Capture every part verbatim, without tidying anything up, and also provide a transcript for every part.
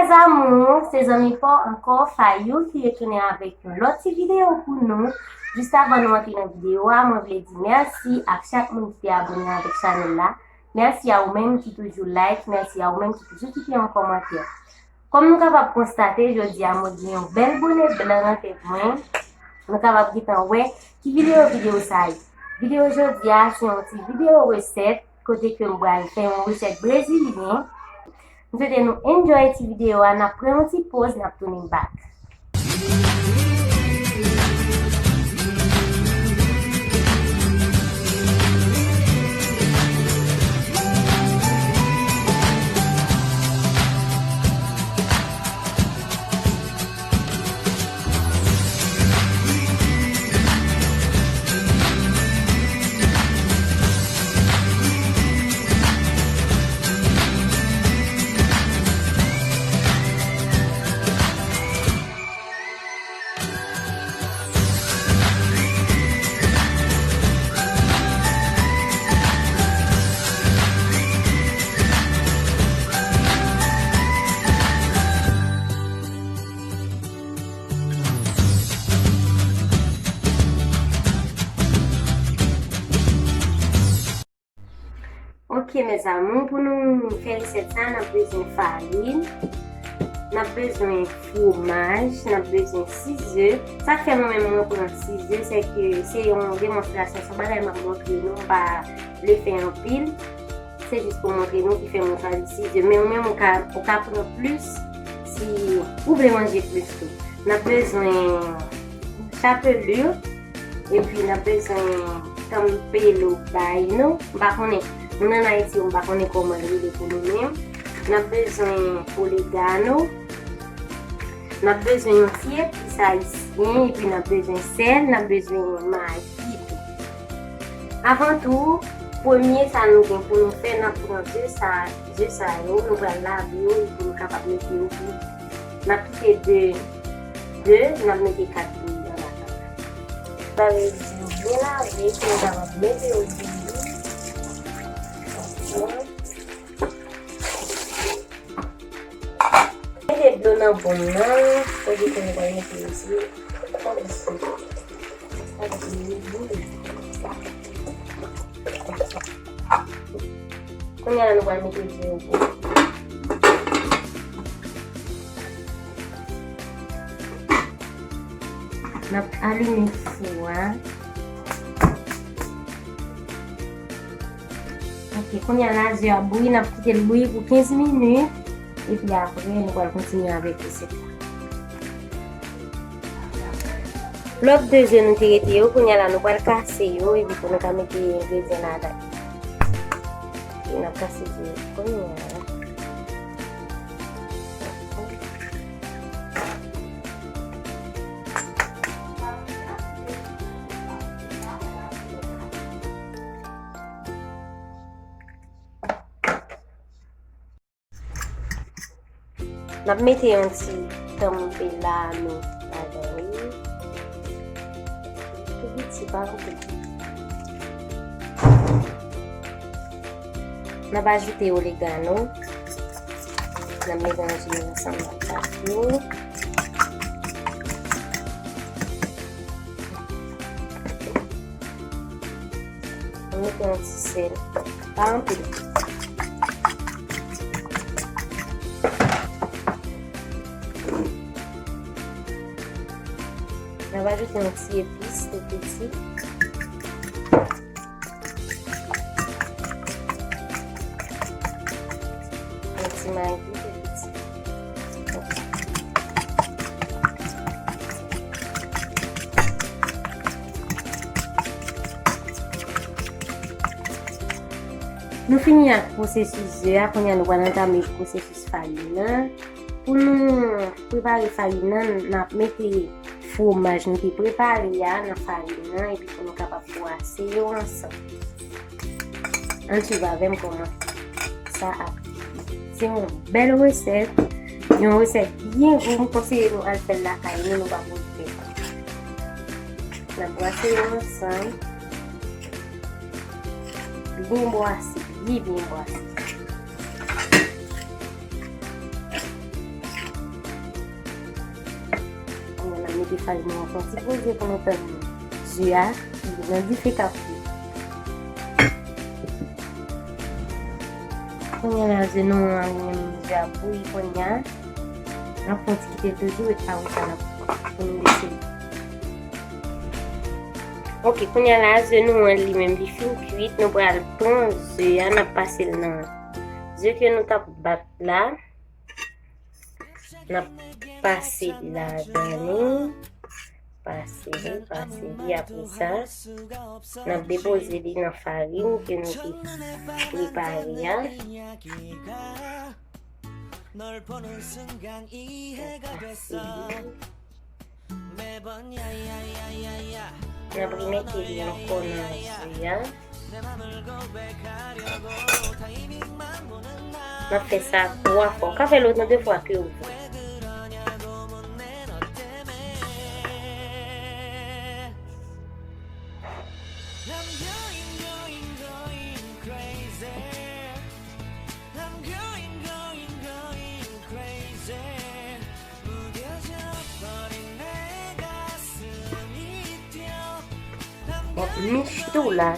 Mes amours, se zanmi pa w ankò, Fayou, ki retounen avèk yon lòt ti videyo pou nou. Jis avan nou antre nan videyo a, mwen vle di mèsi ak chak moun ki te abòne avèk chanèl la. Mèsi a ou menm ki toujou like, mèsi a ou menm ki toujou kite yon kòmantè. Kòm nou kapab konstate, jodi a mwen gen yon bèl bonè blan nan tèt mwen. Nou kapab gentan wè ki videyo videyo sa ye. Videyo jodi a se yon ti videyo resèt kote ke m pral fè yon resèt brezilyen. M swete nou enjoy ti videyo a, n ap pran yon ti poz, n ap tounen back. Ok, mes amours, pou nou fè resèt sa, n ap bezwen farin, n ap bezwen fwomaj, n ap bezwen sizè. Sa k fè mwen menm mwen pran sizè, se ke se yon demonstrasyon, se yon bagay m ap montre nou, m pa vle fè anpil. Se jis pou montre nou ki fè mwen chwazi sizè. Men ou menm ou ka, ou ka pran plis si ou vle manje plis tou. N ap bezwen chapelure, epi n ap bezwen tanpelo bay nou. M pa konnen, moun ann Ayiti yo, m pa konnen kòman l rele pou nou menm. N ap bezwen oregano. N ap bezwen yon ti epis ayisyen, epi n ap bezwen sèl, n ap bezwen magi tou. Avan tou, premye sa nou gen pou nou fè, n ap pran ze sa, ze sa yo, nou pral lave yo, epi nou kapab mete yo bouyi. N ap kite de, de, n ap mete kat bouyi nan ladan. Lave ze yo byen lave, pou nou kapab mete yo bouyi. Mete dlo nan bòl nan, kote ke nou pral mete yo, se kòm si. Sa vle di li bouyi. Kounye a la, nou pral mete ze yo bouyi. N ap alimen fou a. Ok, kounye a la, ze a bouyi, n ap kite l bouyi pou kenz minit. Epi apre, nou pral kontinye avèk resèt la. Lòt de ze nou te rete yo, kounye a la, nou pral kase yo, epi pou nou ka mete engredyan ladan. E n ap kase ze yo kounye a. N ap mete yon ti tanpelo ladan li. Tou piti, pa anpil. N ap ajoute oregano. N ap melanje ansanm ak pat yo. N ap mete yon ti sèl. Pa anpil. N ap ajoute yon ti epis tou piti. Yon ti magi tou piti. Nou fini ak pwosesis ze a, kounye a nou pral antame pwosesis farin nan. Pou nou prepare farin nan, n ap mete fwomaj nou te prepare a nan farin nan, epi pou nou kapab bwase yo ansanm. Ann swiv avè m kòman sa ap vini. Se yon bèl resèt, yon resèt byen gou. M konseye nou al fè l lakay nou, nou p ap regrèt. N ap bwase yo ansanm. Byen bwase, byen, byen bwase. Fay nou an fè yon ti poze pou nou tann ze a ki nan dife k ap bouyi. Kounye a la, ze nou an li menm li deja bouyi kounye a. N ap fè yon ti kite toujou, apre sa n ap pou nou bese. Ok, kounye a la, ze nou an li menm li fin kuit, nou pral pran ze a, n ap pase l nan ze ke nou t ap bat la. N ap pase li ladan li. Pase li, pase li. Apre sa, n ap depoze li nan farin ke nou te prepare a. Pase li. N ap remete li ankò nan ze a. N ap fè sa twa fwa. Ou ka fè l otan de fwa ke ou vle. Bon, mich tou la.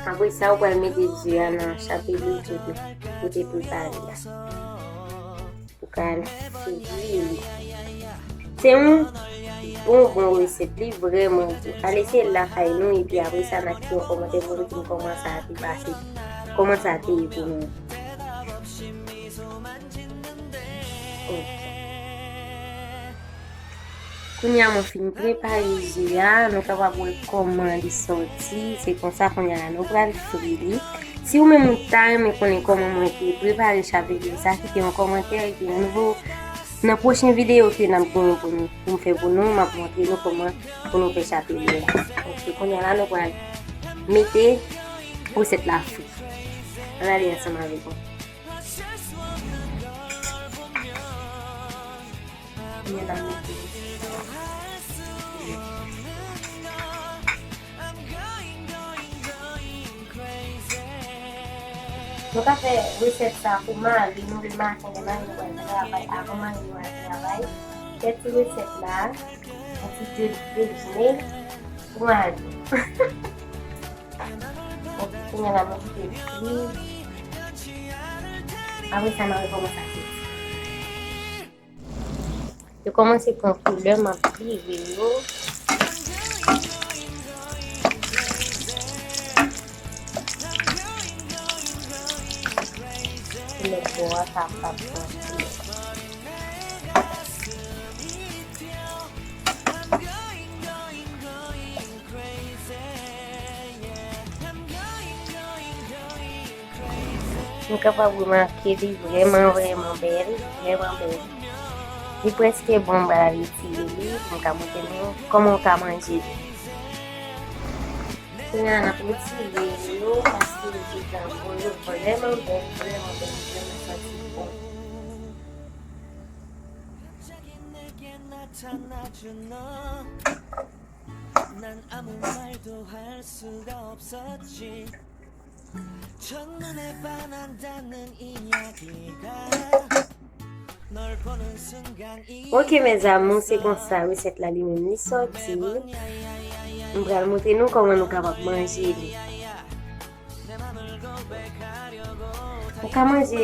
Apre sa, ou pral mete ze a nan chapelure ke ou te prepare a. Ou ka al fri li. Se yon bon, bon resèt. Li vrèman dou. Al eseye l lakay nou, epi apre sa, n a kite yon kòmantè pou nou di m kòman sa te pase, kòman sa te ye pou nou. Ok. Kounye a mwen fin prepare ze a, nou kapab wè kòman li sòti. Se konsa kounye a la nou pral fri li. Si ou menm ou ta renmen konnen kòman mwen te prepare chapelure sa, kite yon kòmantè epi nan nouvo, nan pwochen videyo ke n ap genyen pou nou, pou m fè pou nou, m ap montre nou kòman pou nou fè chapelure la. Ok, kounye a la nou pral mete resèt la fri. Ann ale ansanm avèk mwen. Kounye a n ap mete. Nou ka fè resèt sa pou mari nou, lè maten, lè mari nou pral travay, avan mari nou al travay. Fè ti resèt la, yon ti de dejene pou mari nou. Bon, kounye a la, mwen kite l fri. Apre sa, n a rekòmanse ak li. Yo kòmanse pran koulè, m ap vire yo. Koulè bò a kapab pran koulè. Nou kapab remake li vrèman, vrèman bèl, vrèman bèl. Li prèske bon, m pral retire li pou m ka montre nou kòman w ka manje li. Kounye a, n ap retire yo paske yo deja bon, yo vrèman bèl, vrèman bèl, vrèman santi bon. 난 아무 말도 할 수가 없었지. 첫눈에 반한다는 이야기가 널 보는 순간 이 Ok, mes amours, se konsa resèt la li menm li sòti. M pral montre nou kòman nou kapab manje li. Ou ka manje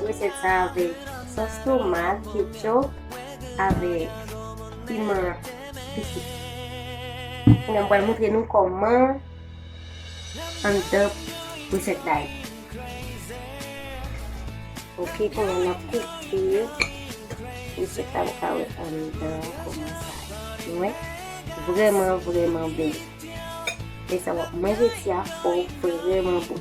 resèt sa avèk sòs tomat, ketchup, avèk piman piti. Kounye a m pral montre nou kòman anndan resèt la ye. Ok, kounye a n ap koupe resèt la, ou ka wè anndan kòman sa ye. Nou wè? Vrèman, vrèman bèl. Lè sa w ap manje ti a fò vrèman bon.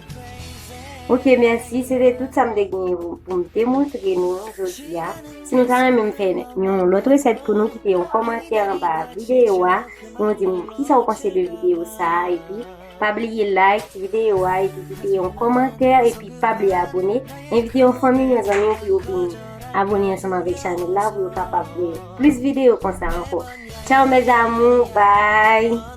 Ok, mèsi. Se te tout sa m te genyen pou, pou m te montre nou jodi a. Si nou ta renmen m fè yon lòt resèt pou nou, kite yon kòmantè anba videyo a pou nou di m kisa w panse de videyo sa a. Epi, pa bliye like videyo a epi kite yon kòmantè epi pa bliye abone. Envite yon fanmi, yon zanmi w pou yo vin abone ansanm avèk chanèl la pou yo kapab voye plis videyo konsa ankò. Tchao mes amours, bye.